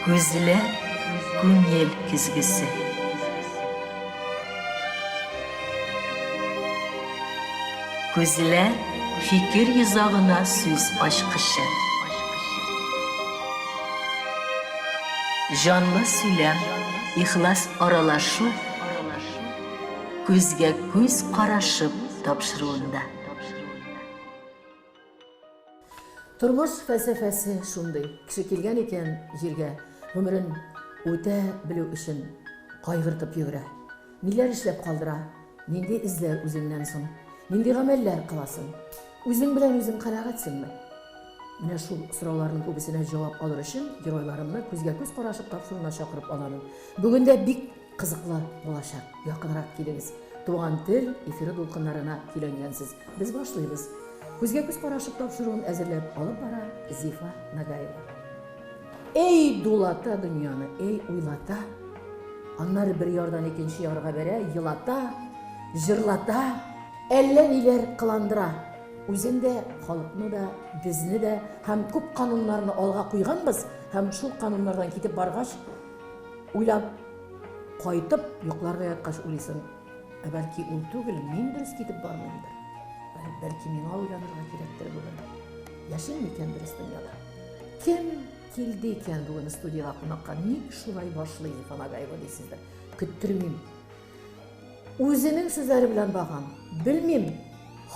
Күзләр күңел көзгесе. Күзләр фикер йозагына сүз ачкычы. Җанлы сөйләм, ихлас аралашу күзгә күз карашып тапшыруында. Тормыш фәлсәфәсе шундый, кеше килгән икән җиргә, гомерен үтә белү өчен кайгыртып йөгерә. Ниләр эшләп калдыра, нинди эзләр үзеңнән соң, нинди гамәлләр кыласың? Үзең белән үзең канәгатьсеңме? Менә шул сорауларның күбесенә җавап алыр өчен геройларымны күзгә-күз карашып тапшыруына чакырып аламын. Бүген дә бик кызыклы булачак. Якынрак килегез. Туган тел эфиры дулкыннарына көйләнгәнсез. Без башлыйбыз. Күзгә-күз карашып тапшыруын әзерләп алып бара Зифа Нагаева. Эй, дулата дөньяны, эй, уйлата. Аннары бер ярдан икенче ярга бәрә, елата, җырлата, әллә ниләр кыландыра. Үзен дә, халыкны да, безне дә һәм күп кануннарны алга куйганбыз һәм шул кануннардан китеп баргач, уйлап кайтып, йокларга яткач уйлыйсың, ә бәлки ул түгел, мин дөрес китеп бармыймдыр. Бәлки миңа уйланырга кирәктер бүген. Яшим микән дөрес дөньяда? Кем килде икән бүген студиягә кунакка? Ник шулай башлый Зифа Нагаева дисездер. Көттермим. Үзенең сүзләре белән багам. Белмим,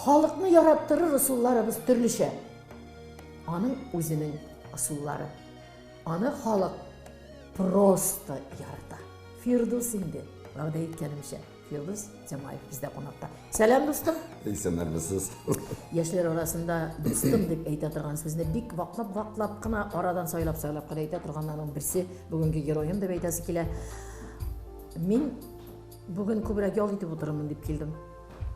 халыкны яраттырыр ысулларыбыз төрлечә. Аның үзенең ысуллары. Аны халык просто ярата. Фирдус инде, вәгъдә иткәнемчә, Фирдус Тямаев бездә кунакта. Сәлам, дустым. Исәннәрмесез. Яшьләр арасында дустым дип әйтә торган сүзне бик ваклап-ваклап кына, арадан сайлап-сайлап кына әйтә торганнарның берсе бүгенге героем дип әйтәсе килә. Мин бүген күбрәк ял итеп утырырмын дип килдем.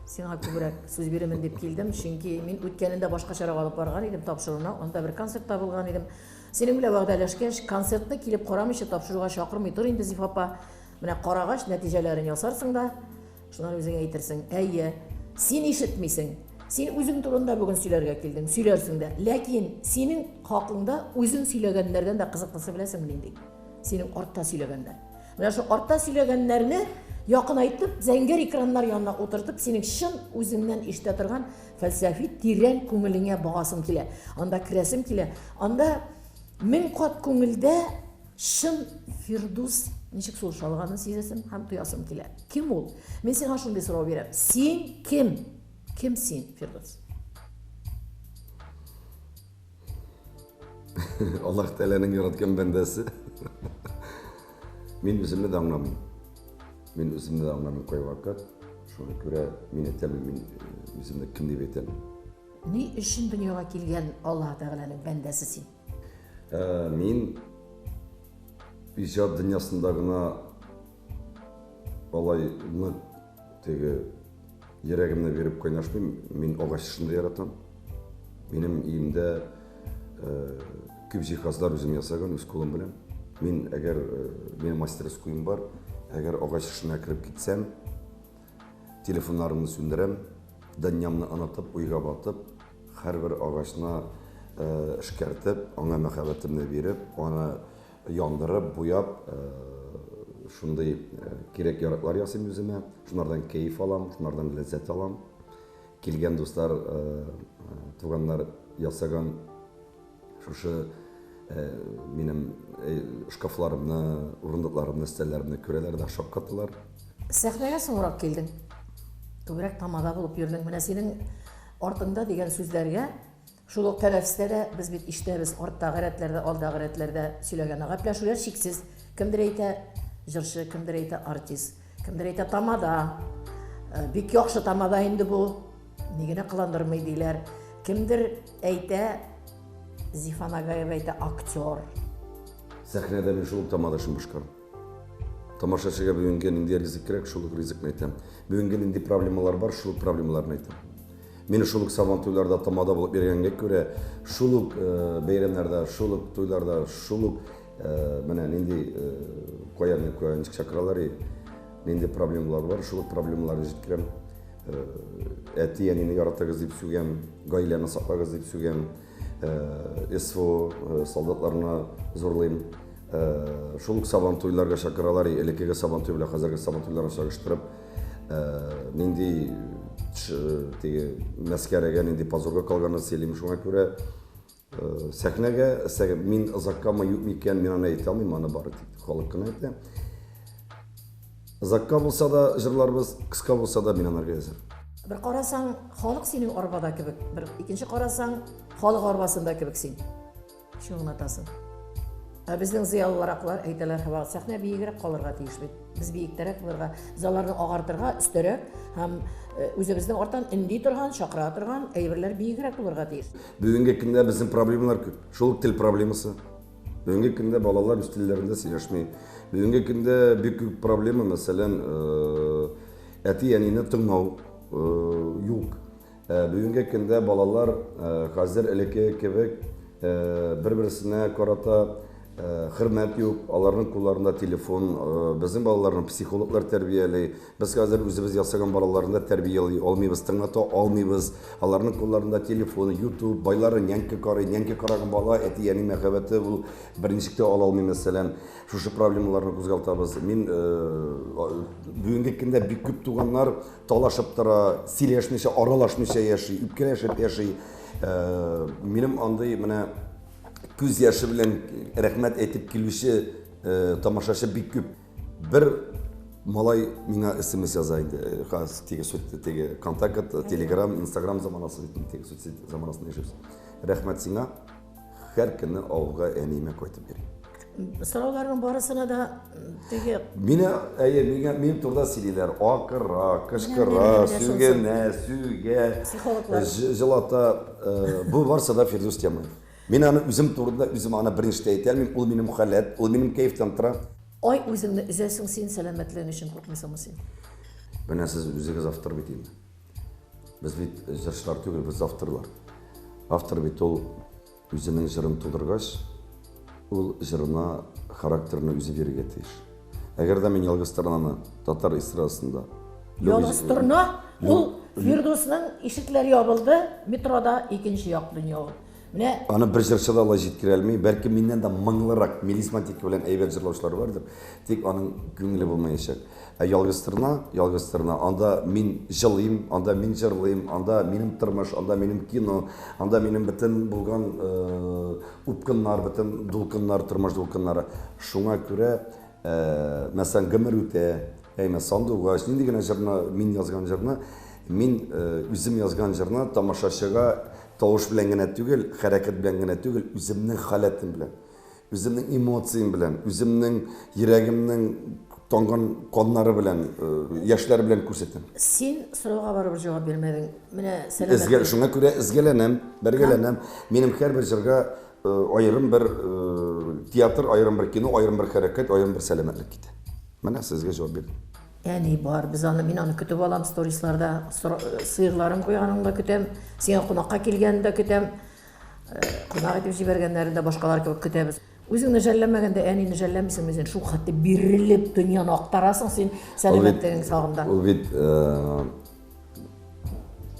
Сиңа күбрәк сүз бирермен дип килдем, чөнки мин үткәнендә башкачарак алып барган идем тапшыруны, анда бер концертта булган идем. Синең белән вәгъдәләшкәч, концертны килеп карамыйча тапшыруга чакырмый тор инде, Зифа апа. Менә карагач, нәтиҗәләрен ясарсың да, шуннан үзең әйтерсең. Әйе, син ишетмисең. Син үзең турында бүген сөйләргә килдең, сөйләрсең дә. Ләкин синең хакыңда үзең сөйләгәннәрдән дә кызыклысы беләсеңме нинди? Синең артта сөйләгәннәр. Менә шул артта сөйләгәннәрне якынайтып, зәңгәр экраннар янына утыртып, синең чын үзеңнән ишетә торган фәлсәфи тирән күңелеңә багасым килә. Анда керәсем килә. Анда мең кат күңелдә чын Фирдус ничек сулыш алганын сизәсем һәм тоясым килә. Кем ул? Мин сиңа шундый сорау бирәм. Син кем? Кем син, Фирдус? Аллаһ Тәгаләнең яраткан бәндәсе. Мин үземне дә аңламыйм. Мин үземне дә аңламыйм кайвакыт. Шуңа күрә мин әйтәм, мин э, үземне кем дип әйтәм. Ни өчен дөньяга килгән Аллаһ Тәгаләнең бәндәсе син? Э, мин иҗат дөньясында гына алай нык теге йөрәгемне биреп кайнашмыйм. Мин агач эшен дә яратам. Минем өемдә э, күп җиһазлар үзем ясаган, үз кулым белән. Мин әгәр э, минем мастерскоем бар, әгәр агач эшенә кереп китсәм, телефоннарымны сүндерәм, дөньямны онытып, уйга батып, һәрбер агачны э, эшкәртеп, аңа мәхәббәтемне биреп, аны яндырып, буяп, шундый кирәк-яраклар ясыйм үземә. Шунардан кәеф алам, шунардан ләззәт алам. Килгән дуслар, туганнар ясаган шушы минем шкафларымны, урындыкларымны, өстәлләремне күрәләр дә шаккаталар. Сәхнәгә соңрак килдең. Күбрәк тамада булып йөрдең. Менә синең артыңда дигән сүзләргә Шул ук тәнәфестә дә без бит ишетәбез, арттагы рәтләрдә, алдагы рәтләрдә сөйләгән гәпләшүләр чиксез. Кемдер әйтә җырчы, кемдер әйтә артист, кемдер әйтә тамада. Э, бик яхшы тамада инде бу. Ни генә кыландырмый диләр. Кемдер әйтә Зифа Нагаева әйтә актер. Сәхнәдә мин шул ук тамада эшен башкарам. Тамашачыга бүгенге нинди ризык кирәк, шул ук ризыкны әйтәм. Бүгенге нинди проблемалар бар, шул ук проблемаларны әйтәм. Мин шул ук сабан туйларда тамада булып йөргәнгә күрә, шул ук э, бәйрәмнәрдә, шул ук туйларда, шул ук э, менә нинди э, кая кая ничек чакыралар, нинди проблемалар бар, шул ук проблемаларны җиткерәм. Әти әнине яратыгыз дип сүгәм, гаиләне саклагыз дип сүгәм, СВО солдатларны зурлыйм. Шул ук Сабантуйларга чакыралар, элеккеге Сабантуй белән хәзерге Сабантуйларны чагыштырып, нинди теге мәскәрәгә, нинди позорга калганын сөйлим. Шуңа күрә сәхнәгә мин озаккамы, юкмы икән, мин аны әйтә алмыйм, аны бары тик халык кына әйтә. Озакка булса да җырларбыз, кыска булса да мин анарга әзер. Бер карасаң, халык синең арбада кебек, бер икенче карасаң, халык арбасында кебек син. Ничек аңлатасың? Ә безнең зыялылыраклар әйтәләр, һава сәхнә биегрәк калырга тиеш бит. Без биектәрәк булырга, залларны агартырга, өстәрәк һәм э, үзебезнең арттан өнди торган, чакыра торган әйберләр биегрәк булырга тиеш. Бүгенге көндә безнең проблемалар күп. Шул ук тел проблемасы. Бүгенге көндә балалар үз телләрендә сөйләшми. Бүгенге көндә бик күп проблема, мәсәлән, э, әти-әнине тыңлау э, юк. Бүгенге көндә балалар хәзер элекке кебек бер-берсенә карата хөрмәт юк, аларның кулларында телефон, безнең балаларны психологлар тәрбияли. Без хәзер үзебез ясаган балаларны да тәрбияли алмыйбыз, тыңлата алмыйбыз. Аларның кулларында телефон, YouTube, байлары нянька карый, нянька караган бала әти-әни мәхәббәте ул берничек тә ала алмый, мәсәлән. Шушы проблемаларны кузгалтабыз. Мин бүгенге көндә бик күп туганнар талашып тора, сөйләшмичә, аралашмыйча яши, үпкәләшеп яши. Э, минем андый менә күз яше белән рәхмәт әйтеп килүче э, тамашачы бик күп. Бер малай миңа смс яза инде. Э, хәзер теге соц теге контакт, телеграм, инстаграм заманасы бит, теге соцсеть заманасында яшибез. Рәхмәт сиңа. Һәр көнне авылга әниемә кайтып йөрим. Сорауларның барысына да теге Мине, әйе, миңа минем турыда сөйлиләр. Акыра, кычкыра, сүгенә, сүгә, Психологлар. җылата. Э, бу барысы да Фирдүс Тямаев. Мин аны үзем турында үзем аны берничә дә әйтә алмыйм. Ул минем халәт, ул минем кәефтән тора. Ай үзеңне өзәсең син, сәламәтлегең өчен куркмыйсыңмы син? Менә сез үзегез автор бит инде. Без бит җырчылар түгел, без авторлар. Автор бит ул үзенең җырын тудыргач, ул җырына характерны үзе бирергә тиеш. Әгәр дә мин Ялгыз торнаны татар эстрадасында Ялгыз торна ул Фирдусның ишекләр ябылды, метрода икенче як дөнья ул. Менә аны бер җырчы да алай җиткерә алмый. Бәлки миннән дә моңлырак, мелизматика белән әйбәт җырлаучылар бардыр. Тик аның күңеле булмаячак. Ә Ялгыз торна, Ялгыз торна, анда мин җылыйм, анда мин җырлыйм, анда минем тормыш, анда минем кино, анда минем бөтен булган упкыннар, бөтен дулкыннар, тормыш дулкыннары. Шуңа күрә, мәсәлән, Гомер үтә, әйме, Сандугач, нинди генә җырны, мин язган җырны, мин үзем язган җырны тамашачыга тавыш белән генә түгел, хәрәкәт белән генә түгел, үземнең халәтем белән. Үземнең эмоциям белән, үземнең йөрәгемнең танган каннары белән, э, яшьләр белән күрсәтәм. Син сорауга барыбер җавап бирмәдең. Менә сәламәтлек. Эзгә, шуңа күрә эзгәләнәм, бәргәләнәм. Минем һәрбер җырга э, аерым бер э, театр, аерым бер кино, аерым бер хәрәкәт, аерым бер сәламәтлек китә. Менә сезгә җавап бирдем. Әни бар, без аны, мин аны көтеп алам сторисларда, сыерларын куйганын да көтәм, сиңа кунакка килгәнен дә көтәм. Кунак итеп җибәргәннәрен дә башкалар кебек көтәбез. Үзеңне жәлләмәгәндә әнине жәлләмисеңме син? Шул хәтле бирелеп дөньяны актарасың син сәламәтлегең сагында. Ул бит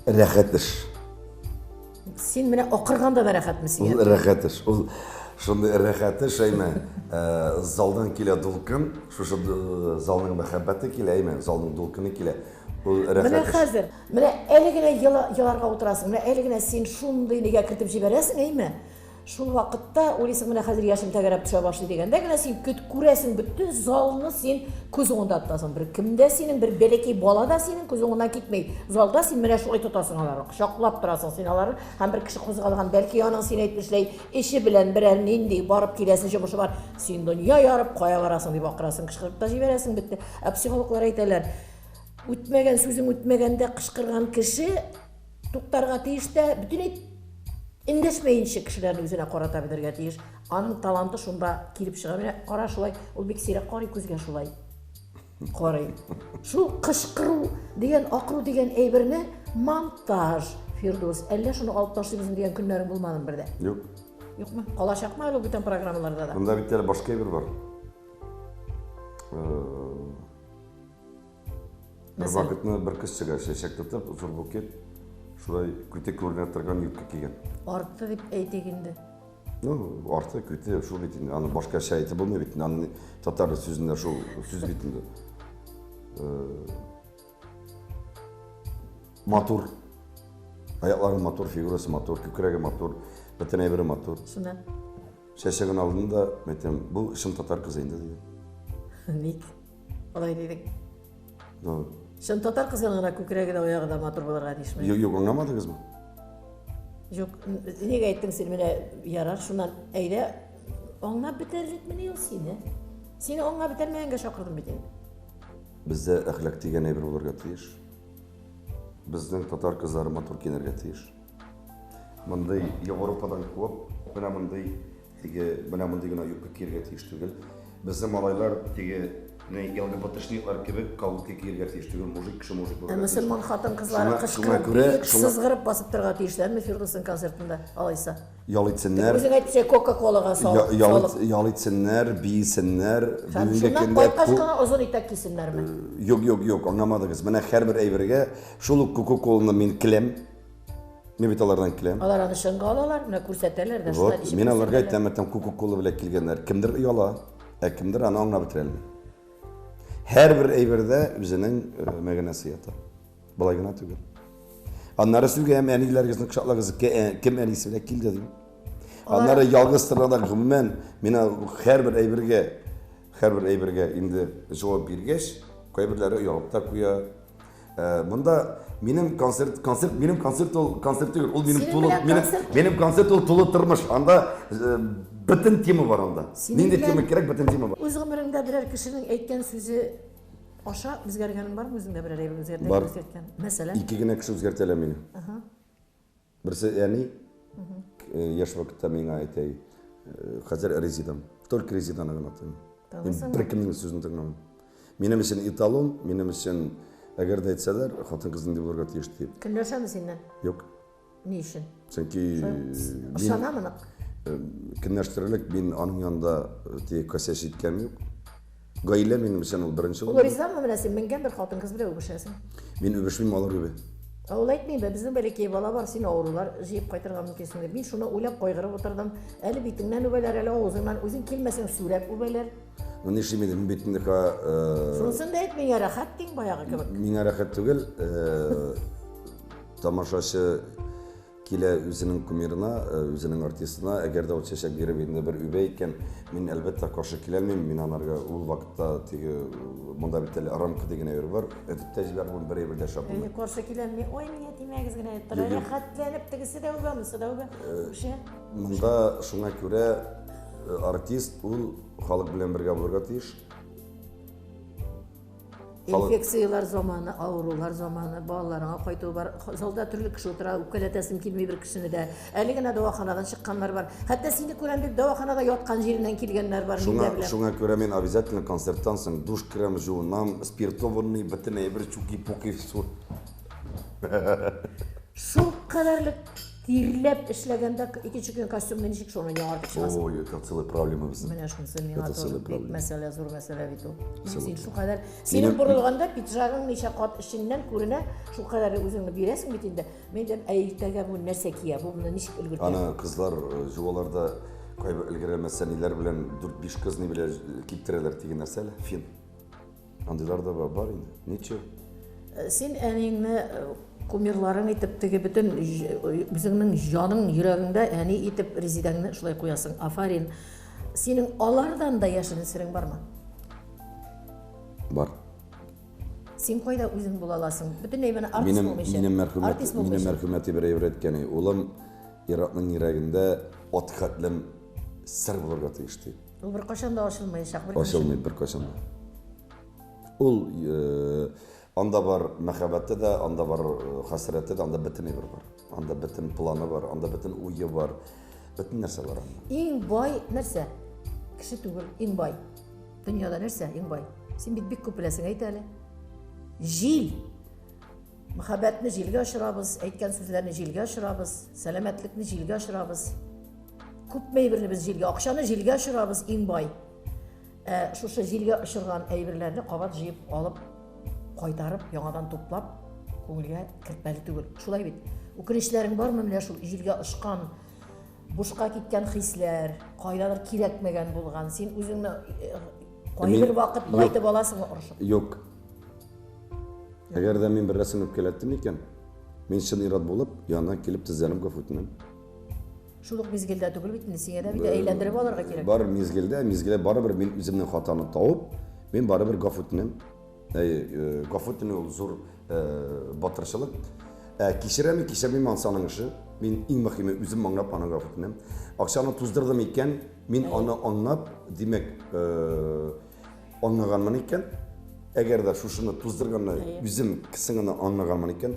рәхәт эш. Син менә акырганда да рәхәтме сиңа? Ул рәхәт эш. Ул шундый рәхәт эш, әйме, залдан килә дулкын, шушы залның мәхәббәте килә, әйме, залның дулкыны килә. Ул рәхәт. Менә хәзер, менә әле генә еларга утырасың, менә әле генә син шундый нигә кертеп җибәрәсең, әйме? Шул вакытта уйлыйсың, менә хәзер яшем тәгәрәп төшә башлый дигәндә генә син көт күрәсең, бөтен залны син күз уңында тотасың. Бер кем дә синең, бер бәләкәй бала да синең күз уңыннан китми. Залда син менә шулай тотасың аларны, кочаклап торасың син аларны. Һәм бер кеше кузгалган, бәлки аның син әйтмешләй, эше белән берәр нинди барып киләсе йомышы бар. Син дөнья ярып кая барасың дип акырасың, кычкырып та җибәрәсең, бетте. Ә психологлар әйтәләр, үтмәгән сүзең үтмәгәндә кычкырган кеше туктарга тиеш тә, бөтенләй эндәшмәенчә кешеләрне үзенә карата белергә тиеш. Аның таланты шунда килеп чыга. Менә кара шулай, ул бик сирәк карый күзгә шулай. Карый. Шул кычкыру дигән, акыру дигән әйберне монтаж, Фирдүс, әллә шуны алып ташлыйбызмы дигән көннәрең булмадымы бер дә? Юк. Юкмы? Калачакмы әле ул бүтән программаларда да? Монда бит әле башка әйбер бар. Бер вакытны бер кыз чыга, чәчәк тотып, зур букет, шулай күте күренә торган юбка кигән. Артты дип әйтик инде. Ну, арты, күте, шул бит инде. Аны башкача әйтеп булмый бит инде. Аны татар сүзендә шул сүз бит инде. Матур. Аяклары матур, фигурасы матур, күкрәге матур, бөтен әйбере матур. Шуннан. Чәчәген алдым да, әйтәм, бу чын татар кызы инде дидем. Ник? Алай дидең. Ну, Чын татар кызының гына күкрәге дә аягы да матур булырга тиешме? Юк, юк, аңламадыгызмы? Юк, нигә әйттең син менә ярар, шуннан әйдә аңлап бетерлекмени ул сине? Сине аңлап бетермәгәнгә чакырдым бит инде. Бездә әхлак дигән әйбер булырга тиеш. Безнең татар кызлары матур киенергә тиеш. Мондый Европадан куып, менә мондый теге, менә мондый гына юбка киергә тиеш түгел. Безнең малайлар теге не ЛГБТшниклар кебек колготки киергә тиеш түгел, мужик кеше мужик булырга Ә тиеш. мөселман хатын-кызлары Шуңа- шуңа кычкырып, күрә, биеп, шуңа- сызгырып басып торырга тиешләрме Фирдүснең концертында? Алайса. Ял итсеннәр. Үзең әйтмичә Кока-Колага Я- Ял, ит- ял итсеннәр, биесеннәр. Һәм Бүгенге шуннан көндә кайткач ку- кына озын итәк кисеннәрме? Юк, юк, юк, аңламадыгыз. Менә һәрбер әйбергә шул ук Кока-Коланы мин келәм. Мин бит алардан келәм. Алар аны чынга алалар, менә күрсәтәләр дә шулай Вот, ишеп мин аларга күрсәтәләр. әйтәм, әйтәм, Кока-Кола белән килгәннәр. Кемдер ояла, ә кемдер аны аңлап бетерә алмый. Һәрбер әйбердә үзенең э, мәгънәсе ята. Болай гына түгел. Аннары сүгәм, әниләрегезне кочаклагыз, э, кем әнисе белән килде дим. Аннары ялгыз торганда гомумән мин һәрбер әйбергә, һәрбер әйбергә инде җавап биргәч, кайберләре оялып та куя. Э, Монда минем концерт, концерт, минем концерт ул концерт түгел, ул минем Синең тулы, белән минем, концерт? минем концерт ул тулы тормыш. Анда э, бөтен тема бар анда. Синең Нинди белән- тема кирәк, бөтен тема бар. Үз гомереңдә берәр кешенең әйткән сүзе аша үзгәргәнең бармы үзеңдә берәр әйбер үзгәрткән? Бар. Үзгәрткән. Мәсәлән, Ике генә кеше үзгәртә ала мине. Берсе әни, э, яшь вакытта миңа әйтә, э, хәзер Резидам. Только Резиданы гына тыңлыйм. Мин Тыңлыйсыңмы? беркемнең сүзен тыңламыйм. Минем өчен эталон, минем өчен әгәр дә әйтсәләр, хатын-кыз нинди булырга тиеш дип. көнләшәме синнән? Юк. Ни өчен? Чөнки мин Ышанамы нык? э, көнләштерерлек, мин аның янында э, теге косяч иткәнем юк. Гаилә минем өчен ул беренче Ул булды. ризамы менә син менгән бер хатын-кыз белән үбешәсең. Мин үбешмим, алар үбә. Ә ул әйтмей бе, безнең бәләкәй бала бар, син авырулар җыеп кайтырга мөмкинсең дип. Мин шуны уйлап кайгырып утырдым. Әле битеңнән үбәләр, әле авызыңнан, үзең килмәсәң сүрәп үбәләр. Ну нишлим инде, мин бит инде ха, э, Шунысын да әйт, миңа рәхәт диң баягы кебек. Миңа рәхәт түгел, э, тамашачы килә үзенең кумирына, э, үзенең артистына, әгәр дә ул чәчәк биреп инде бер үбә икән, мин әлбәттә каршы килә алмыйм. Мин анарга ул вакытта теге монда бит әле рамка дигән әйбер бар, әйтеп тә җибәрмим, бер әйбер дә эшләп булмый. Әйе, каршы киләм, мин, ой, миңа тимәгез генә дип тора. Юк, юк. Рәхәтләнеп тегесе дә үбә, монысы да үбә. Үбешә. Монда шуңа күрә э, артист ул халык белән бергә булырга тиеш. Халык- Инфекциялар заманы, авырулар заманы, балаларыңа кайту бар. Залда төрле кеше утыра, үпкәләтәсем килми бер кешене дә. Әле генә дәваханадан чыкканнар бар. Хәтта сине күрәм дип дәваханада яткан җиреннән килгәннәр бар, мин Шуңа, дә беләм. шуңа күрә мин обязательно концерттан соң душ керәм, жуынам, спиртованный, бөтен әйбер чуки-пуки су. Шул кадәрлек тирләп эшләгәндә икенче көн костюмны ничек шуны яңартып чыгасың? Ой, это целая проблема безнең. Менә шунысы миңа Это тоже целая бик проблема. мәсьәлә, зур мәсьәлә бит ул. Целая Син шул кадәр, синең борылганда пиджагың ничә кат эченнән күренә, шул кадәр үзеңне бирәсең бит инде. Мин әйтәм, ә иртәгә бу нәрсә кия, бу моны ничек өлгертә? Аны кызлар э, жуаларда кайбер өлгерәмәсә ниләр белән 4-5 кыз ни белән киптерәләр дигән нәрсә әле, фин. Андыйлар да бар, бар инде. Ничего. Син әниеңне э, кумирларың итеп теге бөтен үзеңнең җаның йөрәгеңдә әни итеп Резидәңне шулай куясың. Афарин. Синең алардан да яшерен серең бармы? Бар. Син кайда үзең була аласың? Бөтенләй менә артист Минем булмыйча. минем мәрхүмәт Артист минем булмыйча. мәрхүмәти бер әйбер әйткән, улым ир-атның йөрәгендә ат хәтлем сер булырга тиеш ди. Ул беркайчан да ачылмаячак. Бер Ачылмый беркайчан да. Ул э, анда бар мәхәббәте дә, анда бар э, хәсрәте дә, анда бөтен әйбер бар. Анда бөтен планы бар, анда бөтен уе бар. Бөтен нәрсә бар анда. Иң бай нәрсә? Кеше түгел, иң бай. Дөньяда нәрсә иң бай? Син бит бик күп беләсең, әйт әле. Җил. Мәхәббәтне җилгә очырабыз, әйткән сүзләрне җилгә очырабыз, сәламәтлекне җилгә очырабыз. Күпме әйберне без җилгә, акчаны җилгә очырабыз, иң бай. Ә шушы җилгә очырган әйберләрне кабат җыеп алып, кайтарып, яңадан туплап, күңелгә кертмәле түгел. Шулай бит. Үкенечләрең бармы менә шул җилгә очкан Бушка киткән хисләр, кайдадыр кирәкмәгән булган. Син үзеңне кайбер вакыт болай итеп аласыңмы орышып? Юк. Әгәр дә мин бер нәрсәне үпкәләттем икән, мин чын ир-ат булып, янына килеп тезләнеп гафу үтенәм. Шул ук мизгелдә түгел бит инде, сиңа дә бит әйләндереп алырга кирәк. Бар мизгелдә, мизгелдә барыбер мин үземнең хатаны табып, мин барыбер гафу үтенәм. Әй, гафу үтенү ул зур батырчылык. Ә кичерәме, кичермиме, анысы аның эше. Мин иң мөһиме үзем аңлап аны гафу үтенәм. Акчаны туздырдым икән, мин аны аңлап, димәк, аңлаганмын икән. Әгәр дә шушыны туздырганны үзем кесеңне аңлаганмын икән,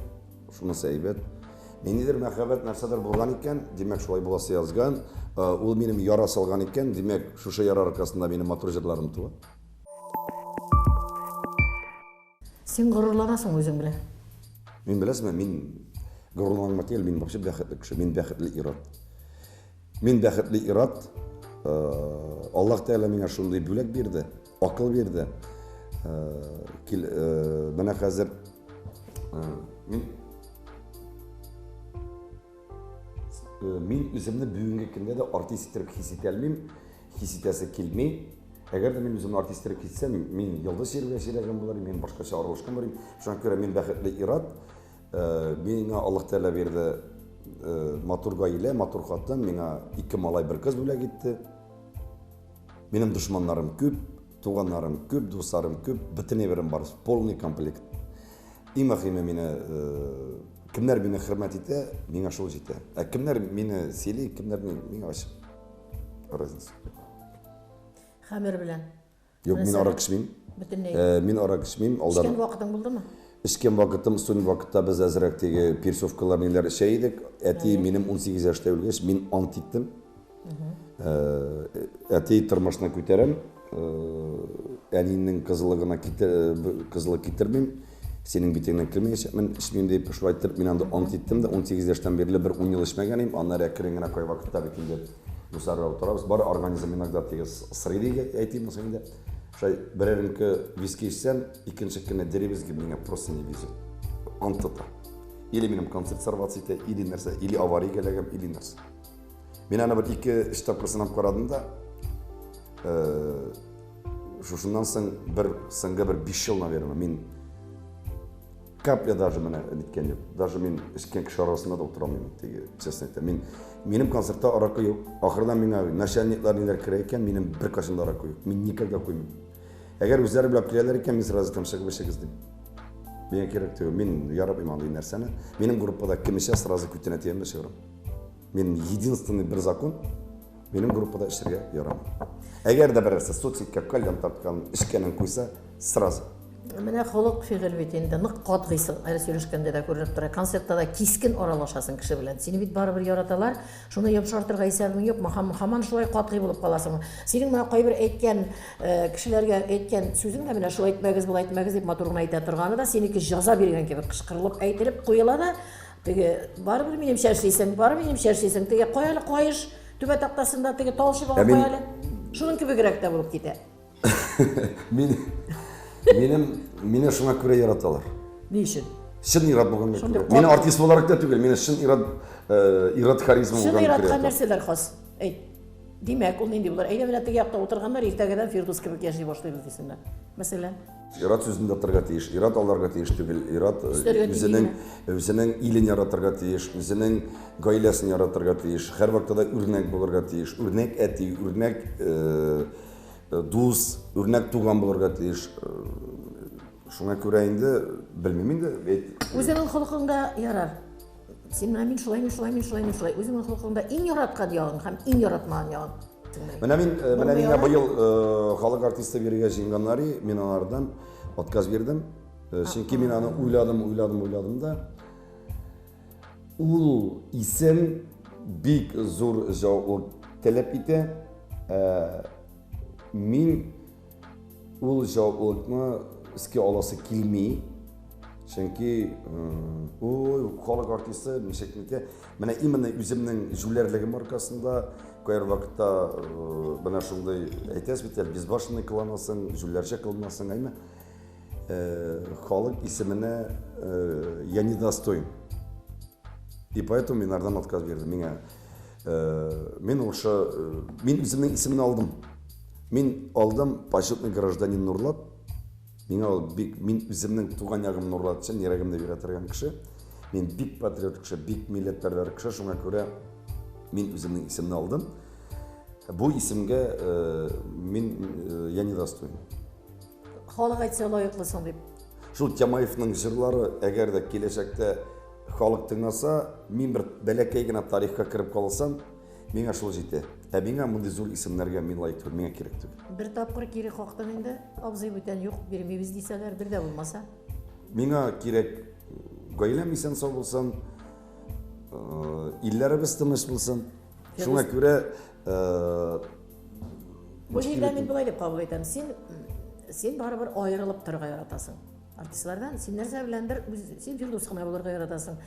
шунысы әйбәт. Ниндидер мәхәббәт нәрсәдер булган икән, димәк, шулай буласы язган. Ул минем яра салган икән, димәк, шушы яра аркасында минем матур җырларым туа. Син горурланасың үзең белән. Мин беләсеңме, мин горурланма түгел, мин вообще бәхетле кеше, мин бәхетле ир-ат. Мин бәхетле ир-ат. Аллаһ Тәгалә миңа шундый бүләк бирде, акыл бирде. Кил, менә хәзер мин мин үземне бүгенге көндә дә артист итеп хис итә алмыйм, хис итәсе килми. Әгәр дә мин үземне артист итеп хис итсәм, мин йолдыз чиргә чирәгән булыр, мин башкача аралашкан булыр. Шуңа күрә мин бәхетле ир-ат. Миңа Аллаһ Тәгалә бирде матур гаилә, матур хатын, миңа ике малай, бер кыз бүләк итте. Минем дошманнарым күп, туганнарым күп, дусларым күп, бөтен әйберем бар, полный комплект. Иң мөһиме мине кемнәр мине хөрмәт итә, миңа шул җитә. Ә кемнәр мине сөйли, кемнәр миңа вообще разница. Хәмер белән. Юк, мин арак эчмим. Бөтенләй. Э, мин арак эчмим. Алдан. Эчкән вакытың булдымы? Эчкән вакытым, студент вакытта без әзрәк теге перцовкалар ниләр эчә идек. Әти минем 18 яшьтә үлгәч, мин ант иттем. Э, әти тормышны күтәрәм. Э, әнинең кызылыгына китер, кызылы китермим. Синең битеңнән көлмәячәкмен, эчмим дип, шулай итеп мин анда ант иттем дә, 18 яшьтән бирле бер 10 ел эчмәгән идем. Аннары әкрен генә кайвакытта бит инде Дуслар белән утырабыз. Бар организм иногда теге сырый диге әйтим соң инде. Шулай берәр рюмка виски эчсәм, икенче көнне деребезгә миңа просто не везет. Ант тота. Или минем концерт сорваться итә, или нәрсә, или аварийга эләгәм, или нәрсә. Мин аны бер ике өч тапкыр сынап карадым да, э, шушыннан соң бер соңгы бер 5 ел, наверное, мин Капля даже менә ниткән юк. Даже мин эчкән кеше арасында да утыра алмыйм, теге, честно әйтәм. Мин минем концертта аракы юк. Ахырдан миңа начальниклар ниләр керә икән, минем беркайчан да аракы юк. Мин никогда куймыйм. Әгәр үзләре белән киләләр икән, мин сразу әйтәм, чыгып эчегез дим. Миңа кирәк түгел. Мин яратмыйм андый нәрсәне. Минем группада кем эчә, сразу күтенә тиям дә чыгарам. Минем единственный бер закон, минем группада эчәргә ярамый. Әгәр дә берәрсе соцсетькә кальян тарткан, эчкәнен куйса, сразу. Менә холык фигыль бит инде, нык катгыйсың, әле сөйләшкәндә дә күренеп тора. Концертта да кискен аралашасың кеше белән. Сине бит барыбер яраталар. Шуны йомшартырга исәбең юкмы? Һәм һаман шулай катгый булып каласыңмы? Синең менә кайбер әйткән э, кешеләргә әйткән сүзең дә менә шулай әйтмәгез, болай әйтмәгез дип матур гына әйтә торганы да синеке җаза биргән кебек кычкырылып әйтелеп куела да, теге барыбер минемчә эшлисең, барыбер минемчә эшлисең. Теге кая әле каеш түбә тактасында теге тал чыбыгы кая әле? Шуның кебегрәк тә булып китә. Мин минем мине шуңа күрә яраталар. Ни өчен? Чын ир-ат булганга күрә. Мине артист буларак та түгел, мине чын ир-ат э, ир-ат харизма булганга күрә. Чын ир-атка нәрсәләр хас? Әйт. Димәк, ул нинди булыр? Әйдә менә теге якта утырганнар иртәгәдән Фирдус кебек яши башлыйбыз дисеннәр. Мәсәлән. Ир-ат сүзендә торырга тиеш, ир-ат аларга тиеш түгел, ир-ат э, үзенең үзенең илен яратырга тиеш, үзенең гаиләсен яратырга тиеш, һәрвакытта да үрнәк булырга тиеш, үрнәк әти, үрнәк э, дус, үрнәк туган булырга тиеш. Шуңа күрә инде белмим инде. Үзеңнең холкыңда ярар. Син менә мин шулай, мин шулай, мин шулай, мин шулай. Үзеңнең холкыңда иң яраткан ягың һәм иң яратмаган ягың. Менә мин, менә миңа быел халык артисты бирергә җыенганнар, мин алардан отказ бирдем. Чөнки мин аны уйладым, уйладым, уйладым да. Ул исем бик зур җаваплылык таләп итә. Ә, мин ул җаваплылыкны искә аласы килми. Чөнки ой, халык артисты ничек нитә. Менә именно үземнең җүләрлегем аркасында кайбер вакытта менә шундый әйтәсез бит әле, безбашенный кыланасың, җүләрчә кылынасың, әйме? Халык исеменә я не достоин. И поэтому мин ардан отказ бирдем. Миңа. Мин ушы, мин үземнең исемне алдым. Мин алдым почетный гражданин Нурлат. Миңа ул бик, мин үземнең туган ягым Нурлат өчен йөрәгемне бирә торган кеше. Мин бик патриот кеше, бик милләтпәрвәр кеше, шуңа күрә мин үземнең исемне алдым. Бу исемгә мин я не достоин. Халык әйтсә лаеклысың дип. Шул Тямаевның җырлары, әгәр дә киләчәктә халык тыңласа, мин бер бәләкәй генә тарихка кереп калсам, миңа шул җитә. Ә миңа мондый зур исемнәргә мин лаек түгел, миңа кирәк түгел. Бер тапкыр кире кактың инде, абзый бүтән юк, бирмибез дисәләр, бер дә булмаса. Миңа кирәк гаиләм исән сау булсын, илләребез тыныч булсын. Шуңа күрә Бу җирдә мин болай дип кабул итәм. Син син барыбер аерылып торырга яратасың. Артистлардан син нәрсә беләндер син Фирдүс кына булырга яратасың.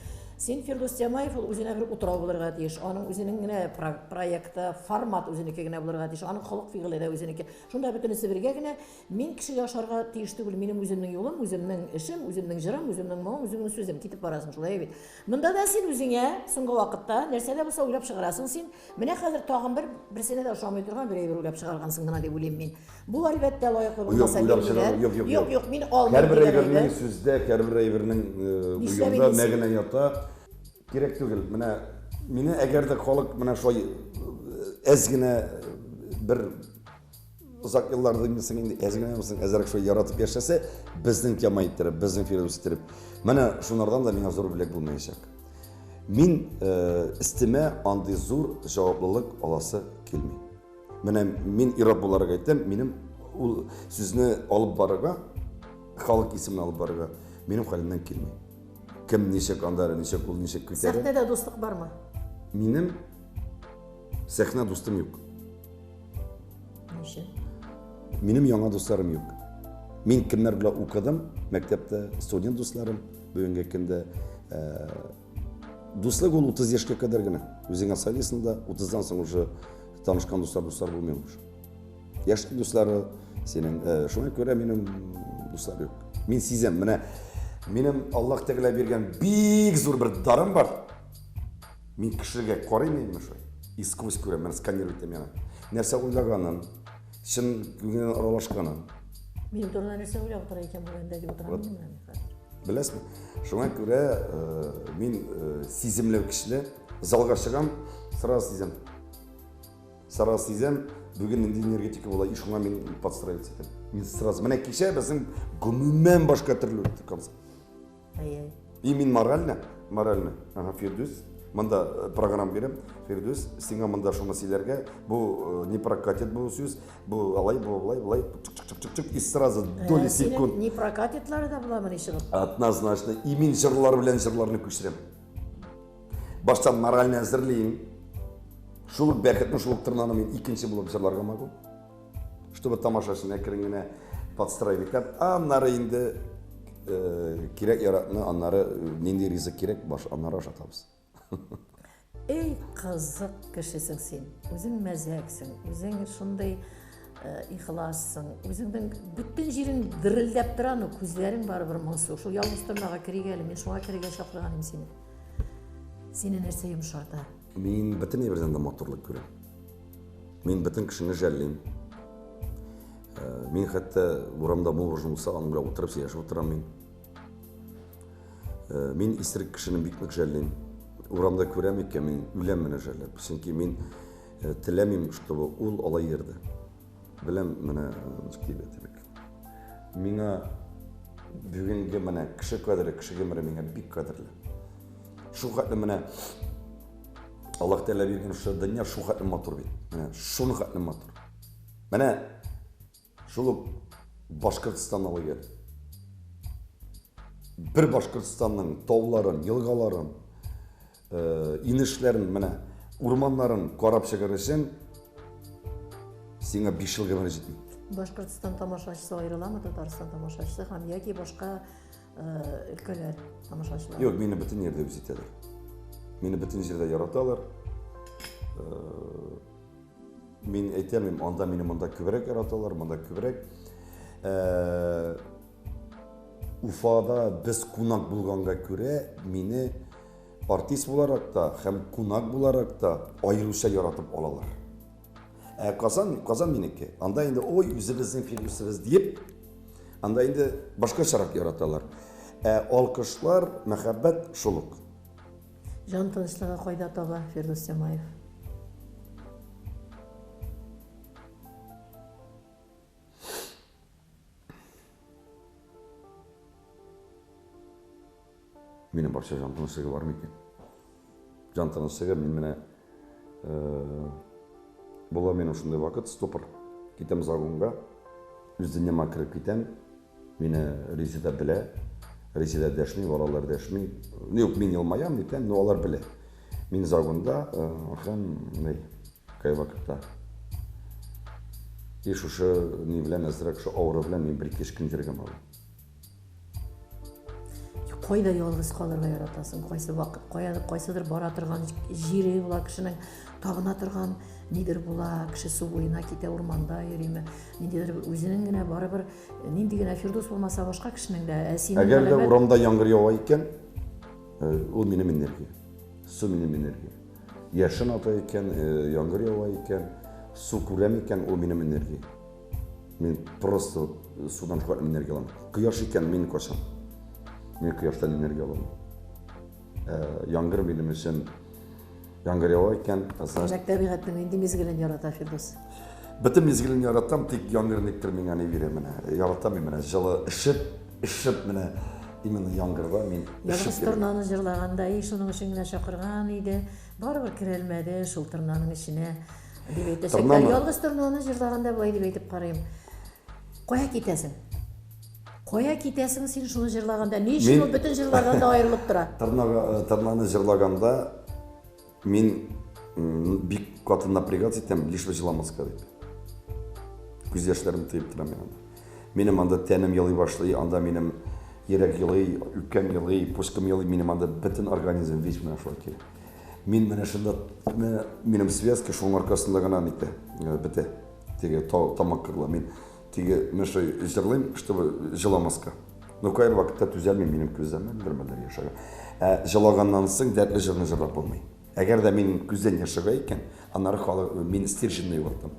Син Фирдүс Тямаев ул үзенә бер утрау булырга тиеш. Аның үзенең генә проекты, формат үзенеке генә булырга тиеш. Аның холык фигыле дә үзенеке. Шунда бөтенесе бергә генә мин кешегә ошарга тиеш түгел. Минем үземнең юлым, үземнең эшем, үземнең җырым, үземнең моңым, үземнең сүзем. Китеп барасың шулай бит. Монда да син үзеңә соңгы вакытта нәрсә дә булса уйлап чыгарасың син. Менә хәзер тагын бер берсенә дә ошамый торган бер әйбер уйлап чыгаргансың гына дип уйлыйм мин. Бу әлбәттә лаеклы булмаса бирмиләр. Юк, юк, юк, юк, мин алмыйм. Һәрбер әйбернең сүздә, һәрбер әйбернең уенда мәгънә ята. Кирәк түгел. Менә мине әгәр дә халык менә шулай әз генә бер озак еллар димсең инде, әз генә булсын, әзрәк шулай яратып яшәсә, безнең тема иттереп, безнең Фирдүс иттереп. Менә шунардан да миңа зур бүләк булмаячак. Мин өстемә андый зур җаваплылык аласы килми. Менә мин ир-ат буларак әйтәм, минем ул сүзне алып барырга, халык исемен алып барырга минем хәлемнән килми. Кем ничек анда, ничек ул ничек күтәрә. Сәхнәдә дуслык бармы? Минем сәхнә дустым юк. Ничек? Минем яңа дусларым юк. Мин кемнәр белән укыдым мәктәптә, студент дусларым бүгенге көндә. Дуслык ул 30 яшькә кадәр генә. Үзеңә сайлыйсың да, 30-дан соң уже танышкан дуслар дуслар булмый уже. Яшьлек дуслары синең, шуңа күрә минем дуслар юк. Мин сизәм, менә минем Аллаһ Тәгалә биргән бик зур бер дарым бар. Мин кешегә карыйм инде шулай. И сквозь күрәм, менә сканировать итәм яна. Нәрсә уйлаганын, чын күңеленнән аралашканын. Минем турында нәрсә уйлап утыра икән бу бәндә дип утырам мин менә хәзер. Беләсезме? Шуңа күрә мин сиземле кешеле. Залга чыгам, сразу сизәм. Сразу сизәм, бүген нинди энергетика була, и шуңа мин подстраиваться итәм. Мин сразу. Менә кичә безнең гомумән башка төрле үтте концерт. Әйе. И мин морально, морально, ага, Фирдүс, монда программа бирәм. Фирдүс, сиңа монда шуны сөйләргә, бу не прокатит бу сүз, бу алай, бу болай, болай, чык, чык, чык, чык, и сразу доли секунд. Не прокатитлары да буламыни чыгып? Однозначно. И мин җырлар белән җырларны күчерәм. Баштан морально әзерлим. Шул ук бәхетне, шул ук тырнаны мин икенче булып җырларга могу. Чтобы тамашачыны әкрен генә подстраивать итеп, аннары инде кирәк яракны, аннары нинди ризык кирәк, баш аннары ашатабыз. Эй, кызык кешесең син. Үзең мәзәксең, үзең шундый ихлассың, үзеңнең бөтен җирең дерелдәп тора, но күзләрең барыбер моңсу. Шул ялгыз торнага керик әле, мин шуңа керергә чакырган идем сине. Сине нәрсә йомшарта? Мин бөтен әйбердән дә матурлык күрәм. Мин бөтен кешене жәллим. Мин хәтта урамда мороженое булса, аның белән утырып сөйләшеп утырам мин. Мин исерек кешене бик нык жәллим. Урамда күрәм икән, мин үләм менә жәлләп. Чөнки мин теләмим, чтобы ул алай йөрде. Беләм, менә ничек дип әйтик. Миңа бүгенге менә кеше кадере, кеше гомере миңа бик кадерле. Шул хәтле менә Аллаһ Тәгалә биргән шушы дөнья шул хәтле матур бит. Менә шуны хәтле матур. Менә шул ук Башкортстан алып кил. Бер Башкортстанның тауларын, елгаларын, инешләрен, менә урманнарын карап чыгар өчен сиңа 5 ел гомер җитми. Башкортстан тамашачысы аерыламы Татарстан тамашачысы һәм яки башка өлкәләр тамашачылар? Юк, мине бөтен җирдә үз итәләр. Мине бөтен җирдә яраталар. Мин әйтәм, анда мине монда күбрәк яраталар, монда күбрәк. Уфада без кунак булганга күрә, мине артист буларак та һәм кунак буларак та аеруча яратып алалар. Ә Казан, Казан минеке. Анда инде ой, үзебезнең Фирдүсебез диеп, анда инде башкачарак яраталар. Ә алкышлар, мәхәббәт шул ук. Җан тынычлыгы кайда таба Фирдүс Тямаев? Минем башта җан тынычлыгы бар микән? Җан тынычлыгы мин менә э, була минем шундый вакыт, ступор. Китәм загонга, үз дөньяма кереп китәм. Мине Резеда белә. Резеда дәшми, балалар дәшми. Юк, мин елмаям, нитәм, но алар белә. Мин загонда э, һәм ни, кай вакытта. И шушы ни белән әзрәк шу авыру белән мин бер-ике көн йөргән алам. Кайда ялгыз калырга яратасың? Кайсы вакыт, кая, кайсыдыр бара торган җире була кешенең, табына торган нидер була, кеше су буена китә, урманда йөриме, ниндидер үзенең генә барыбер нинди генә Фирдус булмаса башка кешенең дә, ә синең Әгәр дә урамда яңгыр ява икән, э, ул минем энергия. Су минем энергия. Яшен ата икән, э, яңгыр ява икән, су күрәм икән, ул минем энергия. Мин просто судан шулай энергия алам. Кояш икән, мин качам. Мин кояштан энергия алам. Э, яңгыр минем өчен яңгыр ява икән, значит... Табигатьнең нинди мизгелен ярата Фирдүс? Бөтен мизгелен яратам, тик яңгыр никтер миңа ни бирә менә. Яратам мин менә җылы ишеп, ишеп менә именно яңгырда мин Ялгыз торнаны җырлаганда, и шуның өчен генә чакырган иде. Барыбер керәлмәде шул торнаның эченә. Дип әйтәчәкләр. Ялгыз торнаны җырлаганда болай дип әйтеп карыйм. Кая китәсең? Кая китәсең син шуны җырлаганда? Ни өчен ул бөтен җырлардан да аерылып тора? Торнага, э, торнаны җырлаганда мин бик каты напрягаться итәм, лишь бы җыламаска дип. Күз яшьләрем тыеп торам мин анда. Минем анда тәнем елый башлый, анда минем йөрәк елый, үпкәм елый, почкам елый, минем анда бөтен организм весь менә шулай килә. Мин менә шунда менә минем связка шуның аркасында гына нитә, э, бетә. Теге тамак кырыла. Мин теге менә шулай җырлыйм, чтобы җыламаска. Но кайбер вакытта түзәлмим, минем күзләрем бермәлләр яшь ага. Ә җылаганнан соң дәртле җырны җырлап булмый. Әгәр дә мин күздән яшь ага икән, аннары халык мин стерженьне югалтам.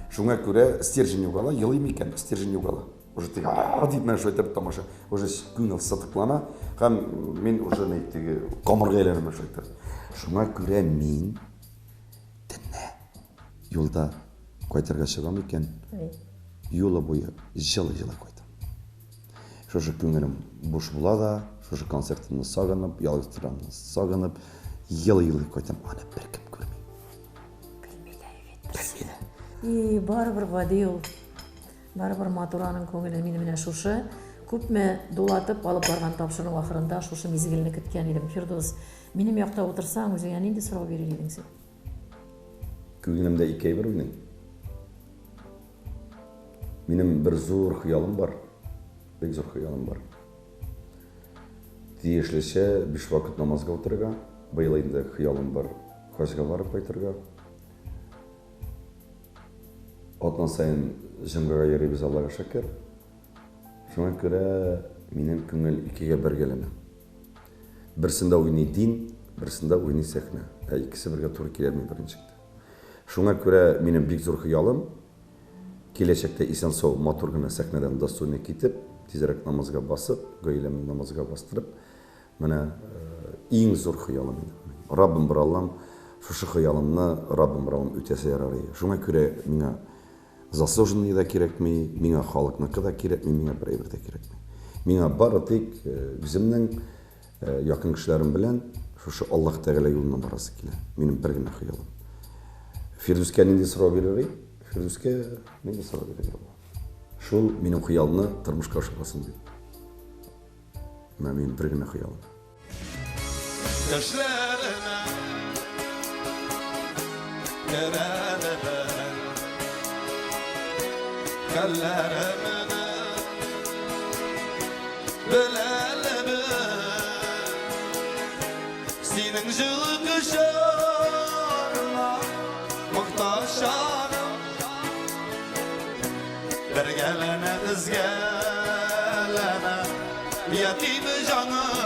Шуңа күрә стержень югала, елыйм икән, стержень югала. Уже теге а дип менә шулай итеп тамаша. Уже күңел сытыклана һәм мин уже ни теге камырга әйләнәм шулай итеп. Шуңа күрә мин төнлә юлда кайтырга чыгам икән, юлы буе җылы-җылы кайтам. Шушы күңелем буш була да, шушы концертымны сагынып, ялгыз торамны сагынып, елый-елый кайтам. Аны беркем күрми. Белми дә бит. Белми дә. И, барыбер гади ул. Барыбер матур аның күңеле. Мин менә шушы күпме дулатып алып барган тапшыру ахырында шушы мизгелне көткән идем. Фирдус, минем якта утырсаң, үзеңә нинди сорау бирер идең син? Күңелемдә ике әйбер уйный. Минем бер зур хыялым бар. Бик зур хыялым бар. Тиешлечә биш вакыт намазга утырырга. Быел инде хыялым бар хаҗга барып кайтырга. Атна саен җомгага йөрибез, Аллага шөкер. Шуңа күрә минем күңел икегә бергәләнә. Берсендә уйный дин, берсендә уйный сәхнә. Ә икесе бергә туры киләлми берничек тә. Шуңа күрә минем бик зур хыялым, киләчәктә исән-сау матур гына сәхнәдән достойно китеп, тизрәк намазга басып, гаиләмне намазга бастырып, менә иң зур хыялым инде. Раббым бер Аллам, шушы хыялымны Раббым бер Аллам үтәсә ярар иде. Шуңа күрә миңа заслуженный да кирәкми, миңа халыкныкы да кирәкми, миңа бер әйбер дә кирәкми. Миңа бары тик үземнең якын кешеләрем белән шушы Аллаһ Тәгалә юлына барасы килә. Минем бер генә хыялым. Фирдүскә нинди сорау бирер идем? Фирдүскә нинди сорау бирергә була? Шул минем хыялны тормышка ашырасың дип. Менә минем бер генә хыялым. Төшләремә керәләр, хәлләремне беләләр. Синең җылы кочагыңа мохтаҗ чагым. Бергәләнә өзгәләнә ятим җаным.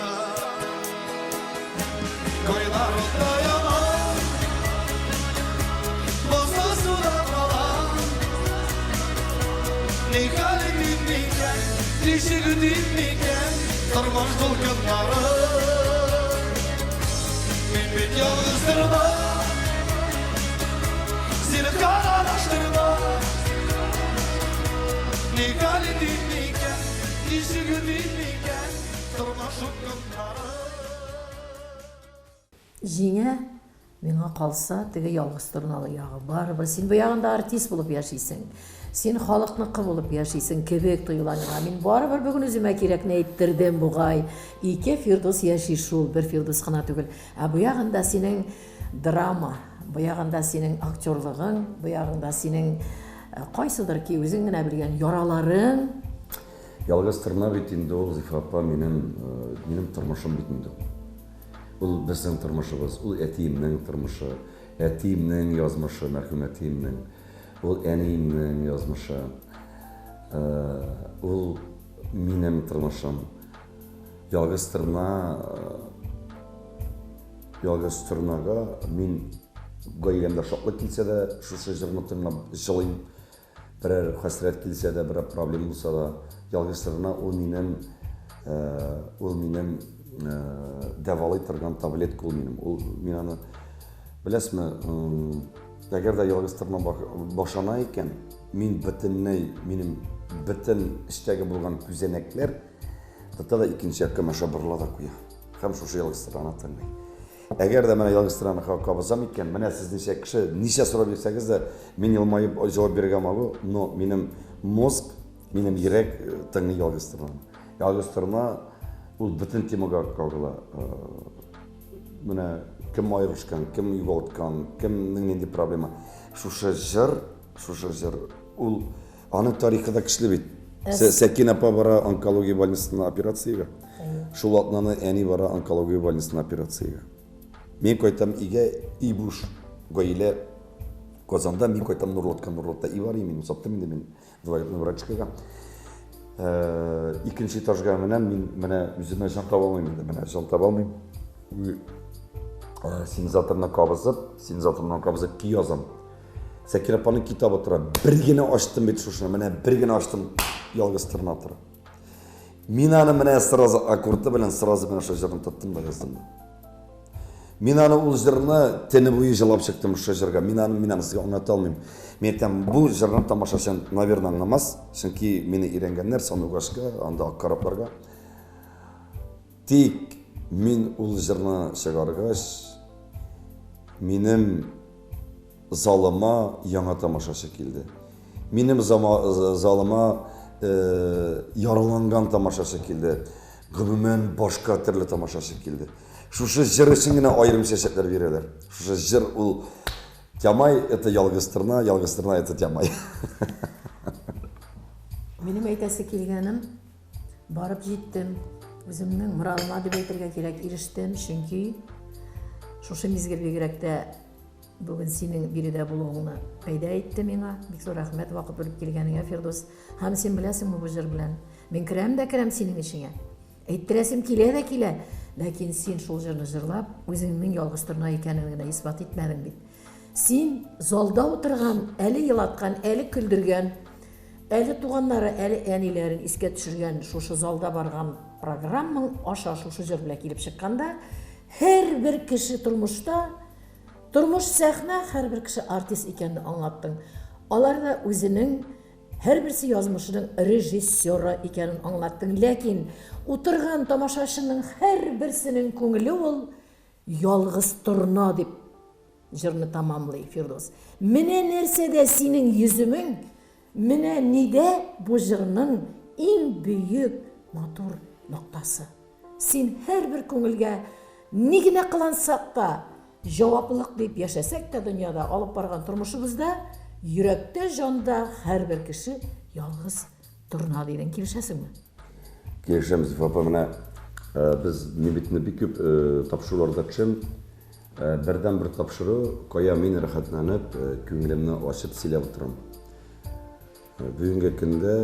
Нихәл итим микән, ничек үтим микән Тормыш дулкыннарын? Мин бит ялгыз торна, Зинһар адаштырма. Нихәл итим микән, ничек үтим микән Тормыш упкыннарын? Җиңә, миңа калса, теге ялгыз торналы ягы. Барыбер син бу ягында артист булып яшисең. Син халыкныкы булып яшисең кебек тоела миңа. Мин барыбер бүген үземә кирәкне әйттердем бугай. Ике Фирдус яши шул, бер Фирдус кына түгел. Ә бу ягында синең драма, бу ягында синең актерлыгың, бу ягында синең кайсыдыр ки үзең генә белгән яраларың. Ялгыз торна бит инде ул, Зифа апа, минем тормышым бит инде ул. Ул безнең тормышыбыз, ул әтиемнең тормышы, әтиемнең язмышы, мәрхүм әтиемнең, ул әниемнең язмышы, ул минем тормышым. Ялгыз торна, ялгыз торнага мин гаиләмдә шатлык килсә дә, шушы җырны тыңлап җылыйм. Берәр хәсрәт килсә дә, берәр проблема булса да, ялгыз торна ул минем, ул минем дәвалый торган таблетка ул минем. Ул мин аны, беләсезме, әгәр дә ялгыз торна башана икән, мин бөтенләй, минем бөтен эчтәге булган күзәнәкләр тота да икенче якка маша борыла да куя. Һәм шушы ялгыз торнаны тыңлый. Әгәр дә менә ялгыз торнаны кабызам икән, менә сез ничә кеше, ничә сорау бирсәгез дә, мин елмаеп җавап бирергә могу, но минем мозг, минем йөрәк тыңлый ялгыз торнаны. Ялгыз торна ул бөтен темага кагыла. Менә кем аерышкан, кем югалткан, кемнең нинди проблема. Шушы җыр, шушы җыр, ул аның тарихы да көчле бит. Сәкин апа бара онкология больницасына операциягә. Шул атнаны әни бара онкология больницасына операциягә. Мин кайтам өйгә, өй буш, гаилә Казанда, мин кайтам Нурлатка, Нурлатта өй бар, мин саттым инде мин двоюродный братчикага. Икенче этажга менәм, мин менә үземә җан таба алмыйм инде, менә җан таба алмыйм. Синтезаторны кабызып, синтезаторны кабызып көй язам. Сәкин апаның китабы тора. Бер генә ачтым бит шушыны, менә бер генә ачтым, ялгыз торна тора. Мин аны менә сразу аккорды белән сразу менә шул җырны тоттым да яздым. Мин аны ул җырны төне буе җылап чыктым шул җырга. Мин аны, мин аны сезгә аңлата алмыйм. Мин әйтәм, бу җырны тамашачы, наверное, аңламас, чөнки мине өйрәнгәннәр Сандугашка, анда ак корабларга. Тик мин ул җырны чыгаргач, минем залыма яңа тамашачы килде. Минем залыма яраланган тамашачы килде. Гомумән башка төрле тамашачы килде. Шушы җыр өчен генә аерым чәчәкләр бирәләр. Шушы җыр ул Тямай это ялгыз торна, ялгыз торна это Тямай. Минем әйтәсе килгәнем, барып җиттем. Үземнең моралыма дип әйтергә кирәк, ирештем, чөнки шушы мизгел бигрәк тә бүген синең биредә булуыңны пәйда итте миңа. Бик зур рәхмәт вакыт бүлеп килгәнеңә, Фирдус. Һәм син беләсеңме бу җыр белән? Мин керәм дә керәм синең эчеңә. Әйттерәсем килә дә килә. Ләкин син шул җырны җырлап, үзеңнең ялгыз торна икәнен генә исбат итмәдең бит. Син залда утырган, әле елаткан, әле көлдергән, әле туганнары, әле әниләрен искә төшергән шушы залда барган программаң аша шушы җыр белән килеп чыкканда, һәрбер кеше тормышта, тормыш сәхнә, һәрбер кеше артист икәнен аңлаттың. Алар да үзенең һәрберсе язмышының режиссеры икәнен аңлаттың. Ләкин утырган тамашачының һәрберсенең күңеле ул ялгыз торна дип җырны тамамлый Фирдус. Менә нәрсәдә синең йөземең, менә нидә бу җырның иң бөек матур ноктасы. Син һәрбер күңелгә ни генә кылансак та, җаваплылык дип яшәсәк тә дөньяда алып барган тормышыбызда, йөрәктә, җанда һәрбер кеше ялгыз торна дидең. Килешәсеңме? Килешәм, Зифа апа, менә без мин бит бик күп тапшыруларда төшәм. Бердән бер тапшыру, кая мин рәхәтләнеп, күңелемне ачып сөйләп утырам. Бүгенге көндә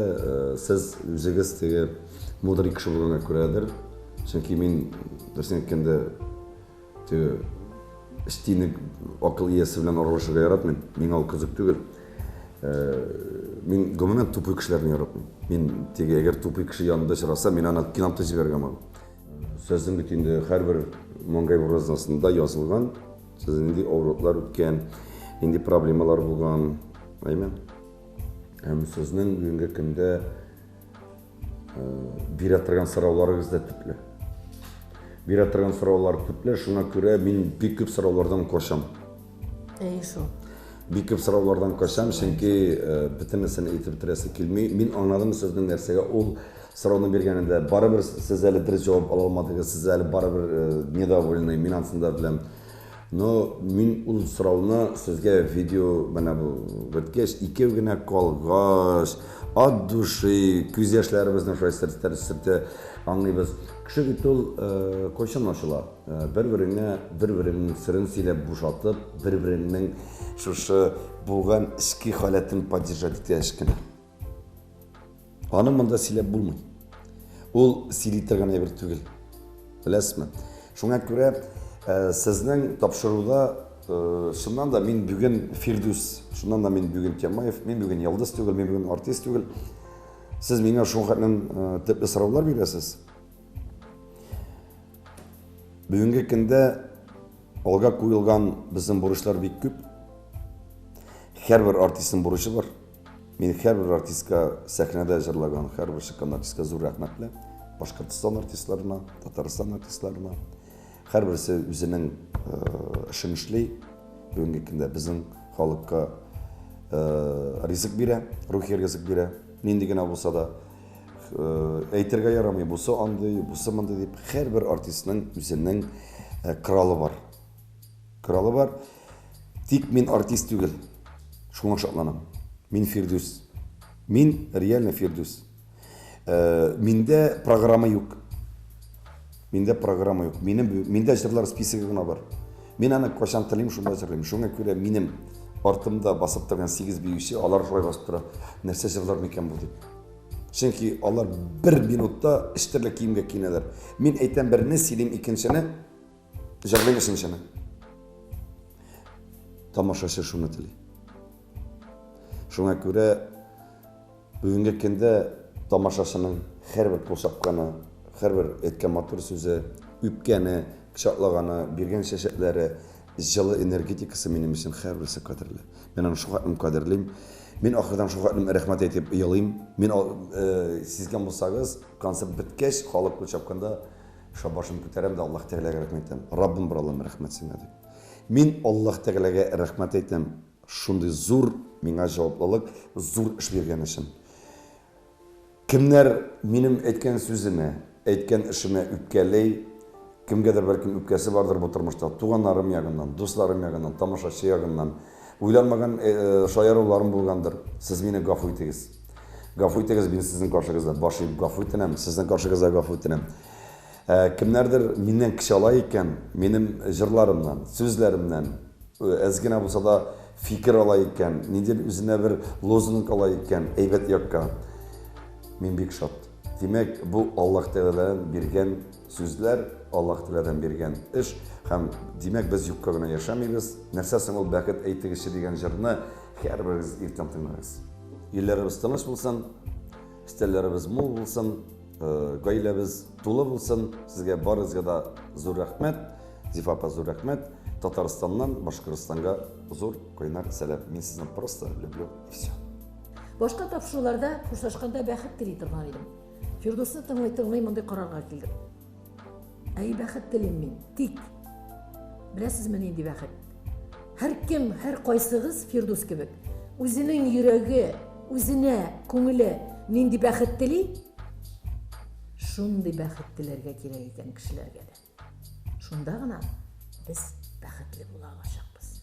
сез үзегез теге мудрый кеше булганга күрәдер. Чөнки мин, дөресен әйткәндә, теге эштине акыл иясе белән аралашырга яратмыйм. Миңа ул кызык түгел. Мин гомумән тупой кешеләрне яратмыйм. Мин теге әгәр тупой кеше янында очраса, мин аны кинап та җибәрергә могу. Сезнең бит инде һәрбер маңгай буразнасында язылган, сез нинди авырлыклар үткән, нинди проблемалар булган, әйме? Һәм сезнең бүгенге көндә бирә торган сорауларыгыз да төпле. Бирә торган сораулар төпле, шуңа күрә мин бик күп сораулардан качам. Әйе шул. Бик күп сораулардан качам, чөнки бөтенесен әйтеп бетерәсе килми. Мин аңладым сезнең нәрсәгә ул сорауны биргәнендә. Барыбер сез әле дөрес җавап ала алмадыгыз, сез әле барыбер недовольный, мин анысын да беләм. Но мин ул сорауны сезгә видео менә бу беткәч, икәү генә калгач, от души, күз яшьләребезне шулай сөртә-сөртә аңлыйбыз. Кеше бит ул э, кайчан ачыла? Э, бер-береңә, бер-береңнең серен сөйләп бушатып, бер-береңнең шушы булган эчке халәтен поддержать иткәч кенә. Аны монда сөйләп булмый. Ул сөйли торган әйбер түгел. Беләсезме? Шуңа күрә э, сезнең тапшыруда э, чыннан да мин бүген Фирдүс, чыннан да мин бүген Тямаев, мин бүген Йолдыз түгел, мин бүген артист түгел. Сез миңа шул хәтлем э, төпле сораулар бирәсез. Бүгенге көндә алга куелган безнең бурычлар бик күп. Һәрбер артистның бурычы бар. Мин һәрбер артистка сәхнәдә җырлаган һәрбер чыккан артистка зур рәхмәтле. Башкортстан артистларына, Татарстан артистларына. Һәрберсе үзенең эшен эшли. Бүгенге көндә безнең халыкка ризык бирә, рухи ризык бирә. Нинди генә булса да әйтергә ярамый, бусы андый, бусы мондый дип, һәрбер артистның үзенең коралы бар. Коралы бар. Тик мин артист түгел. Шуңа шатланам. Мин Фирдүс. Мин реально Фирдүс. Э, миндә программа юк. Миндә программа юк. Минем миндә җырлар списогы гына бар. Мин аны кайчан телим, шунда җырлыйм. Шуңа күрә минем артымда басып торган 8 биюче, алар шулай басып тора. Нәрсә җырлар микән бу дип. Чөнки алар бер минутта өч төрле киемгә киенәләр. Мин әйтәм берне, сөйлим икенчене. Җырлыйм өченчене. Тамашачы шуны тели. Шуңа күрә бүгенге көндә тамашачының һәрбер кул чапканы, һәрбер әйткән матур сүзе, үпкәне, кочаклаганы, биргән чәчәкләре, җылы энергетикасы минем өчен һәрберсе кадерле. Мин аны шулкадәр кадерлим. Мин ахырдан шулкадәр рәхмәт әйтеп елыйм. Мин э, сизгән булсагыз, концерт беткәч, халык кул чапканда Шуңа башым күтәрәм дә Аллаһ Тәгаләгә рәхмәт әйтәм. Раббым бар Аллам, рәхмәт сиңа дип. Мин Аллаһ Тәгаләгә рәхмәт әйтәм, шундый зур миңа җаваплылык, зур эш биргән өчен. Кемнәр минем әйткән сүземә, әйткән эшемә үпкәли, кемгәдер бәлкем үпкәсе бардыр бу тормышта, туганнарым ягыннан, дусларым ягыннан, тамашачы ягыннан, уйланмаган э, шаяруларым булгандыр, сез мине гафу итегез. Гафу итегез, мин сезнең каршыгызда баш иеп гафу үтенәм, сезнең каршыгызда гафу үтенәм. Ә, кемнәрдер миннән көч ала икән, минем җырларымнан, сүзләремнән, э, әз генә булса да фикер ала икән, ниндидер үзенә бер лозунг ала икән, әйбәт якка. Мин бик шат. Димәк, бу Аллаһ Тәгаләдән биргән сүзләр, Аллаһ Тәгаләдән биргән эш һәм димәк, без юкка гына яшәмибез. Нәрсә соң ул бәхет әйтегезче дигән җырны һәрберегез иртән тыңлагыз. Илләребез тыныч булсын, өстәлләребез мул булсын, э, гаиләбез тулы булсын. Сезгә барыгызга да зур рәхмәт. Зифа апа, зур рәхмәт. Татарстаннан Башкортстанга зур кайнар сәлам. Мин сезне просто люблю и все. Башка тапшыруларда хушлашканда бәхет тели торган идем. Фирдусны тыңлый-тыңлый мондый карарга килдем. Әй, бәхет телим мин. Тик беләсезме нинди бәхет? Һәркем, һәр кайсыгыз Фирдус кебек үзенең йөрәге, үзенә, күңеле нинди бәхет тели, шундый бәхет теләргә кирәк икән кешеләргә дә. Шунда гына без бәхетле була алачакбыз.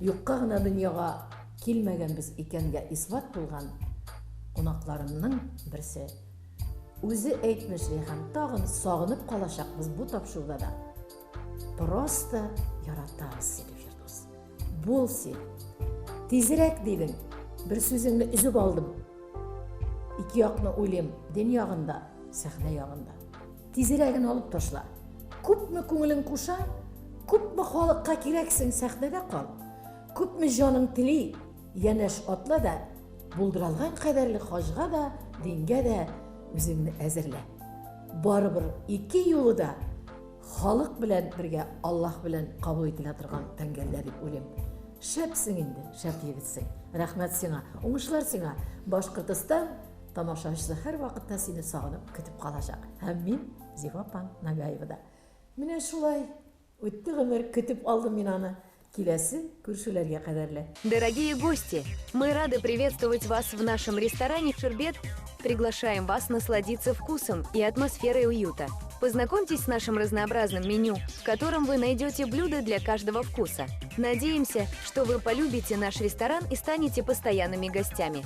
Юкка гына дөньяга килмәгәнбез икәнгә исбат булган кунакларымның берсе Үзе әйтмешли һәм тагын сагынып калачакбыз бу тапшыруда да. Просто яратабыз сине, Фирдус. Бул син. Тизрәк дидең. Бер сүзеңне өзеп алдым. Ике якны уйлыйм, дин ягында, сәхнә ягында. Тизрәген алып ташла. Күпме күңелең куша, күпме халыкка кирәксең, сәхнәдә кал. Күпме җаның тели, янәш атла да. Булдыра алган кадәрле хаҗга да, дингә дә үзеңне әзерлә. Барыбер ике юлы да халык белән бергә Аллаһ белән кабул ителә торган тәңгәлдә дип уйлыйм. Шәпсең инде, шәп егетсең. Рәхмәт сиңа, уңышлар сиңа. Башкортостан тамашачысы һәрвакытта сине сагынып көтеп калачак. Һәм мин Зифа апаң Нагаева да. Менә шулай үтте гомер, көтеп алдым мин аны. Киләсе күрешүләргә кадәрле. Дорогие гости, мы рады приветствовать вас в нашем ресторане «Шербет». Приглашаем вас насладиться вкусом и атмосферой уюта. Познакомьтесь с нашим разнообразным меню, в котором вы найдете блюда для каждого вкуса. Надеемся, что вы полюбите наш ресторан и станете постоянными гостями.